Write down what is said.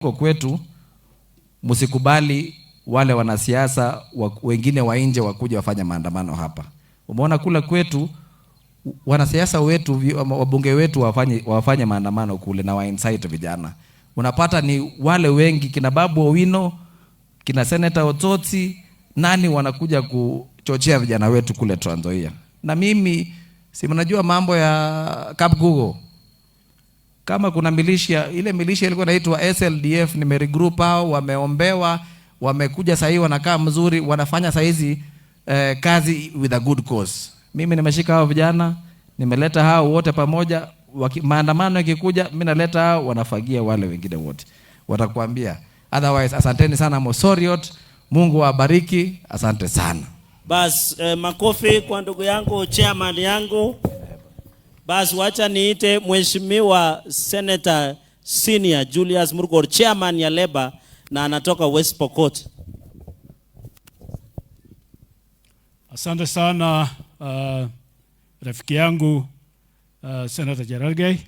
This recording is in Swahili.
Huko kwetu msikubali wale wanasiasa wengine wa nje wakuja wafanye maandamano hapa. Umeona kule kwetu wanasiasa wetu, wabunge wetu wafanye maandamano kule na wa incite vijana. Unapata ni wale wengi kina Babu Owino, kina Senator Ototi, nani wanakuja kuchochea vijana wetu kule Trans Nzoia. Na mimi si mnajua mambo ya Kapgugo. Kama kuna militia, ile militia ilikuwa inaitwa SLDF, nimeregroup hao, wameombewa, wamekuja sahii wanakaa mzuri, wanafanya saizi kazi with a good cause. Mimi nimeshika hao vijana, nimeleta hao wote pamoja, maandamano yakikuja, mimi naleta hao, wanafagia wale wengine wote. Watakwambia. Otherwise, asanteni sana Mosoriot, Mungu awabariki, asante sana. Bas, makofi kwa ndugu yangu chairman yangu. Bas, wacha niite Mheshimiwa Senator Senior Julius Murgor, chairman ya Labour na anatoka West Pokot. Asante sana rafiki yangu Senator Cherargei.